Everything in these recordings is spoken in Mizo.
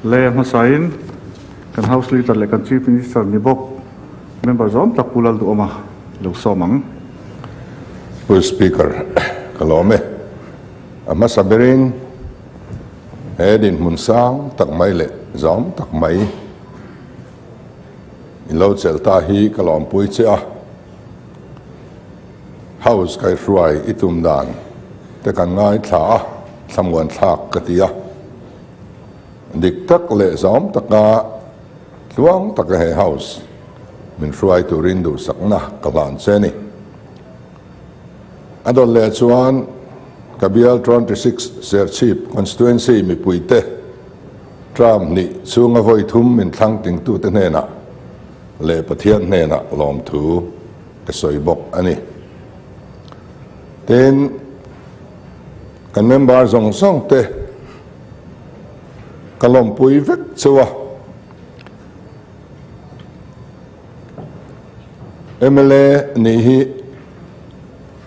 Le hmasain kan House Leader leh kan Chief Minister ni bawk member zawm tak Pu Lalduhawma lo sawm ang. Pu Speaker, ka lawm e. A hmasa berin he dinhmun sang tak mai leh zawm tak mai in lo chelh ta hi ka lawmpui che a. House kaihruai i tum dan te kan ngaithla a, thlamuan thlak ka ti a. Dik tak leh zawm taka tluang taka he House min hruai turin duhsakna ka hlan che ni. A dawt leh chuan ka bial 26 Serchhip Constituency mipuite term hnih chhunga vawi thum min thlang tingtute hnenah leh Pathian hnenah lawmthu ka sawi bawk a ni. Tin, kan member zawng zawng te ka lawmpui vek cheu a. Mla nih hi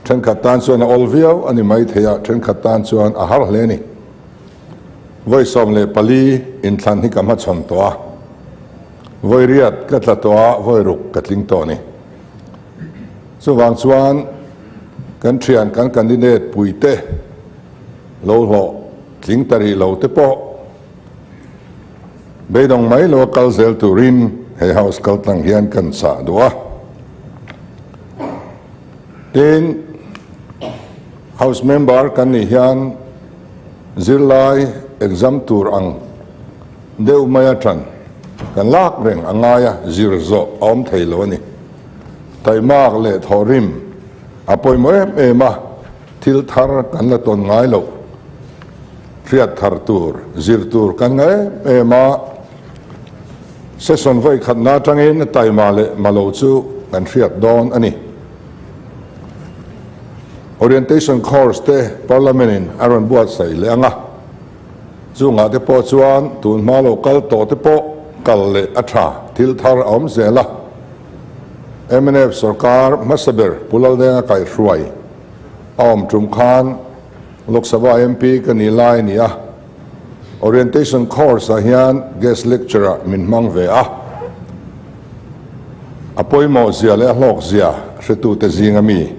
thenkhat tan chuan a awl viau a ni maithei a, thenkhat tan chuan a har hle a ni. Vawi 14 inthlan hi ka hmachhawn tawh a, vawi riat ka tla tawh a, vawi ruk ka tling tawh a ni. Chuvang chuan kan thian kan candidate puite lo hlawh tling ta rih lo te pawh beidawng mai lo a kal zel turin he house kal tlang hian kan chah duh a. Tin, house member kan nih hian zirlai exam tur ang deuh mai a tan kan lak reng a ngai a, zir zawh a awm thei lo a ni. Taimak leh thawhrim a pawimawh em em a, thil thar kan la tawn ngai loh, hriat thar tur, zir tur kan nga em em a, session vawi khatna atangin taima leh malo chu kan hriat dawn a ni. Orientation course te Parliament in a rawn buatsaih leh ang a, chungah te pawh chuan tun hma lo kal tawh te pawh kal leh a tha, thil thar a awm zel a. Mnf sorkar hmasa ber Pu Laldenga kaihhruai a awm tum khan Lok Sabha MP ka ni lai a ni a, orientation course ah hian guest lecture ah min hmang ve a, a pawimawh zia leh a hlawk zia hretute zinga mi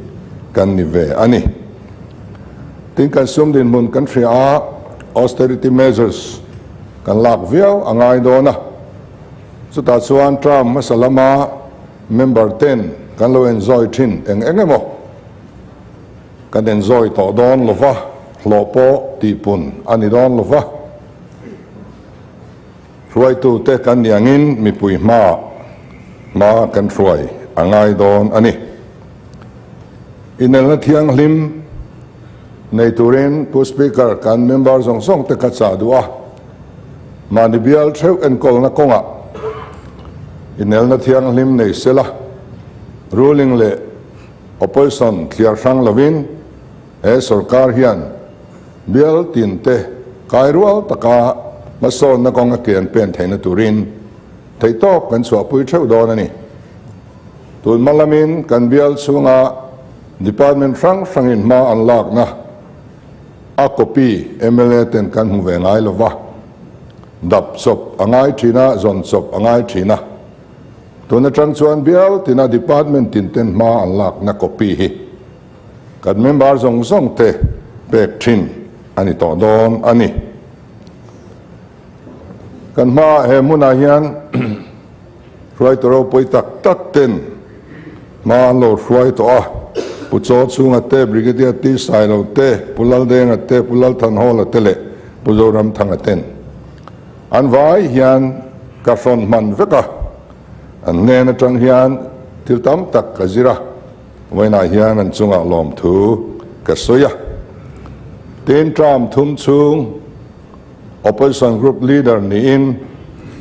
kan ni ve a ni. Tin, kan sum dinhmun kan hria a, austerity measures kan lak viau a ngai dawn a, chutah chuan term hmasa lama member ten kan lo enjoy thin eng eng emaw kan enjoy tawh dawn lova, hlawh pawh tihpun a ni dawn lova, hruaitute kan ni angin mipui hmaah hma kan hruai a ngai dawn a ni. Inelna thianghlim nei turin Pu Speaker kan member zawng zawng te ka chah duh a, mahni bial theuh enkawlna kawngah inelna thianghlim nei sela, ruling leh Opposition thliar hrang lovin he sorkar hian bial tin te kai rual taka hmasawnna kawnga ke an pen theihna turin theihtawp kan chhuahpui theuh dawn a ni. Tun hma lamin kan bial chhunga department hrang hrangin hma an lakna a copy mla ten kan hmu ve ngai lova, dap chawp a ngai thin a, zawn chawp a ngai thin a. Tun atang chuan bial tina department tin ten hma an lakna copy hi kan member zawng zawng te pek thin a ni tawh dawn a ni. Kan hmaah he hmunah hian hruaitu ropui tak tak ten hma an lo hruai tawh a, Pu Chaw Chhunga te, Brigadier T Sailo te, Pu Laldenga te, Pu Lalthanhawla te leh Pu Zoramthanga ten An vai hian ka hrawn hman vek a, an hnen atang hian thil tam tak ka zir a, vawiinah hian an chungah lawmthu ka sawi a. Tin, term thum chhung Opposition Group Leader niin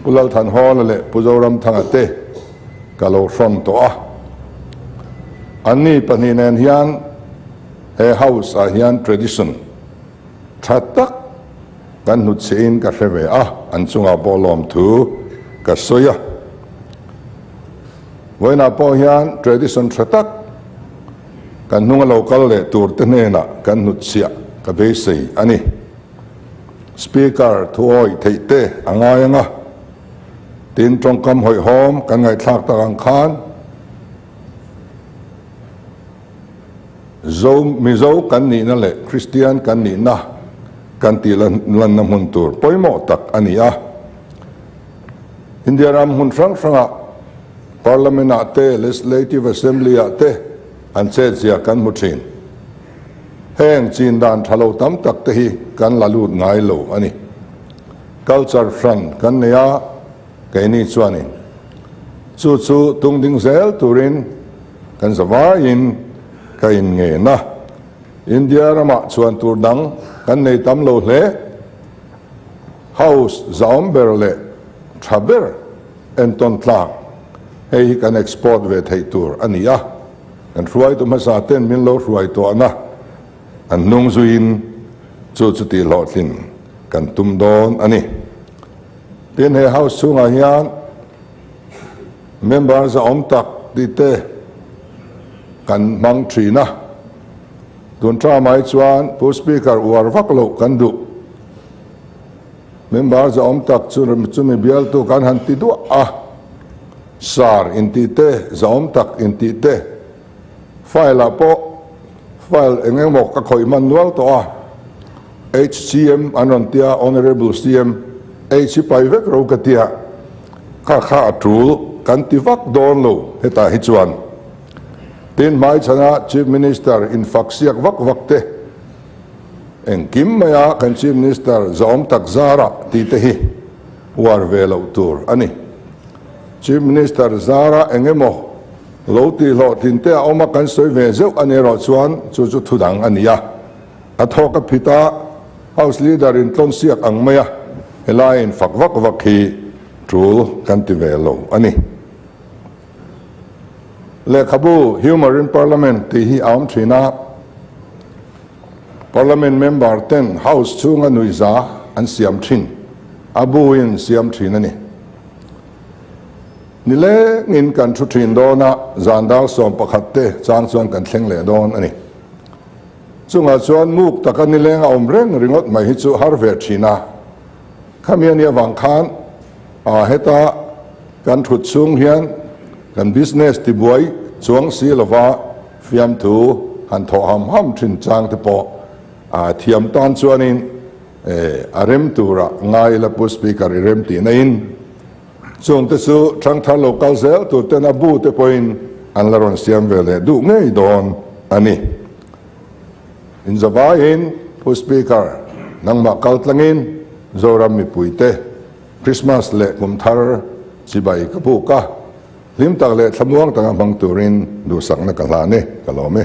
Pu Lalthanhawla leh Pu Zoramthanga te ka lo hrawn tawh a. Anni pahnih nen hian he House ah hian tradition tha tak kan hnutchhiahin ka hre ve a, an chungah pawh lawmthu ka sawi a. Vawiinah pawh hian tradition tha tak kan hnunga lo kal leh tur te hnenah kan hnutchhiah ka beisei a ni. Speaker thuawih theih te a ngai ang a, tin tawngkam hawihhawm kan ngaihthlak tak ang khan Zo Mizo kan nihna leh Kristian kan nihna kan tih lanna hmun tur pawimawh tak a ni a. India ram hmun hrang hrangah Parliament ah te Legislative Assembly ah te an chetzia kan hmu thin. Heng chin dan tha lo tam tak te hi kan la lut ngai lo a ni. Culture hran kan nei a, keini chuanin chu chu tung ding zel turin kan zavaiin ka inngen a. India ramah chuan tur dang kan nei tam lo hle. House zahawm ber leh tha ber entawn tlak hei hi kan export ve theih tur a ni a. Kan hruaitu hmasa ten min lo hruai tuahna an hnung zuiin chu chu tih hlawhtlin kan tum dawn a ni. Tin, he House chhungah hian member zahawm tak tih te kan hmang thin a. Tun tha mai chuan Pu Speaker uar vak loh kan duh. Member zahawm tak chu chumi bialtu kan han ti duah a, sar intih te, zahawm tak intih te, file ah pawh file eng emaw ka khawih hman nual tawh a, HCM an rawn tia, Honourable CM, H hi pai vek ro ka tia, kha kha a tul kan ti vak dawn lo hetah hi chuan. Tin hmaichhana Chief Minister infak siak vak vak te, Engkim maia kan Chief Minister zahawm tak zara tih te hi uar ve loh tur a ni. Chief Minister zara eng emaw lo tih hlawhtlin te a awm a kan sawi ve zeuh a ni erawh chuan chu chu thu dang a ni a. A thawk a phit a, House Leader in tlawn siak ang maia helai in fak vak vak hi tul kan ti ve lo a ni. Lehkhabu Humour in Parliament tih hi a awm thin a, Parliament member ten House chhunga nuihza an siam thin, a buin siam thin a ni. Nilengin kan thu thin dawn a, zan dar 11 te chang chuan kan thleng leh dawn a ni. Chungah chuan muk taka nileng a awm reng ringawt mai hi chu har ve thin a, khami a nih avang khan heta kan thut chhung hian kan business tibuai chuang si lova fiamthu han thawh ham ham thin chang te pawh a thiam tan chuanin a rem tura ngai ila Pu Speaker i rem tihna in chung te chu thangthar lo kal zel tur ten a bu te pawhin an la rawn siam ve leh duh ngei dawn a ni. Inzavaiin Pu Speaker nangmah kal tlangin Zoram mipui te Christmas leh kum thar chibai ka buk a, hlim tak leh thlamuang taka hmang turin duhsakna ka hlan e, ka lawm e.